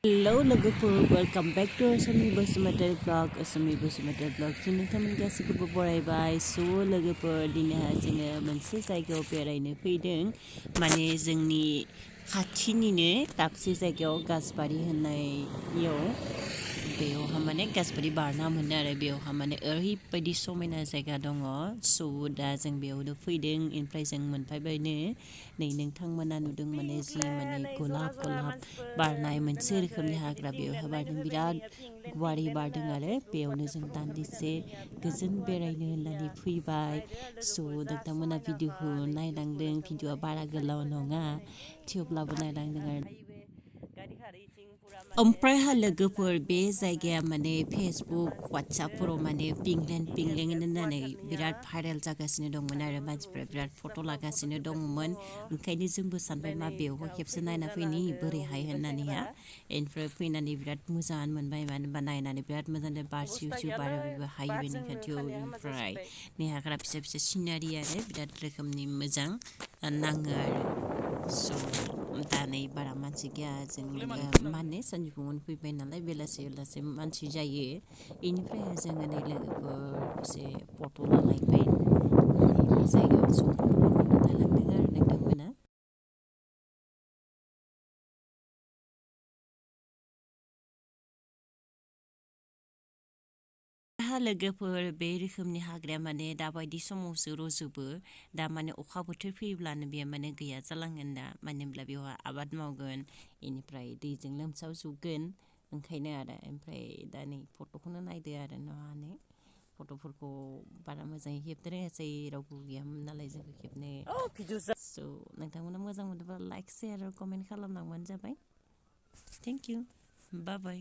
Hello लोगोफोर welcome back to Asami Basumatel blog Asami Basumatel blog जों नोंथांमोन गासैखौबो बरायबाय लोगोफोर दिनैहाय जोङो मोनसे जायगायाव बेरायनो फैदों माने जोंनि खाथिनिनो दाबसे जायगायाव गासबारि होननायाव बेयावहा माने गासबारि बारना मोनो आरो बेयावहा माने ओरैबायदि समायना जायगा दङ दा जों बेयावनो फैदों ओमफ्राय जों मोनफैबायनो नै नोंथांमोना नुदों माने जि माने गलाप बारनाय मोनसे रोखोमनि हाग्रा बेयावहा बारदों बिराद गुवारै बारदों आरो बेयावनो जों दान्दिसे गोजोन बेरायनो होननानै फैबाय नोंथांमोना भिडिअखौ नायलांदों भिडिअआ बारा गोलाव नङा थेवब्लाबो नायलांदों आरो ओमफ्राय लोगोफोर बे जायगाया माने फेसबुक वाट्सएपफोराव माने पिंलेन होननानै बिराद भाइरेल जागासिनो दंमोन आरो मानसिफ्रा बिराद फट' लागासिनो दंमोन ओंखायनो जोंबो सानबाय मा बेयावबो खेबसे नायना फैनि बोरैहाय होननानैहा ओमफ्राय फैनानै बिराद मोजां मोनबाय मानो होनबा नायनानै बिराद मोजां बार सिउ बारो बेबो हाइवेनि खाथियाव ओमफ्राय नै हाग्रा फिसा फिसा सिनारि आरो बिराद रोखोमनि मोजां नाङो आरो दा नै बारा मानसि गैया जों माने सानजौफुआवनो फैबाय नालाय बेलासे मानसि जायो बेनिफ्राय जोङो नै लोगोफोर एसे फट' लालायबाय बे जायगायाव फट'फोरखौनो नायलांदों आरो नोंथांमोना लोगोफोर बे रोखोमनि हाग्राया माने दाबायदि समावसो रजोबो दा माने अखा बोथोर फैयोब्लानो बेयो माने गैया जालांगोन दा मानो होनब्ला बेवहाय आबाद मावगोन बेनिफ्राय दैजों लोमसावजोबगोन ओंखायनो आरो ओमफ्राय दा नै फट'खौनो नायदो आरो न'आनो फट'फोरखौ बारा मोजाङै खेबनो रोङासै रावबो गैयामोन नालाय जोंखौ खेबनो नोंथांमोना मोजां मोनोबा लाइक शेयार आरो कमेन्ट खालामलांबानो जाबाय थेंक इउ बाय बाय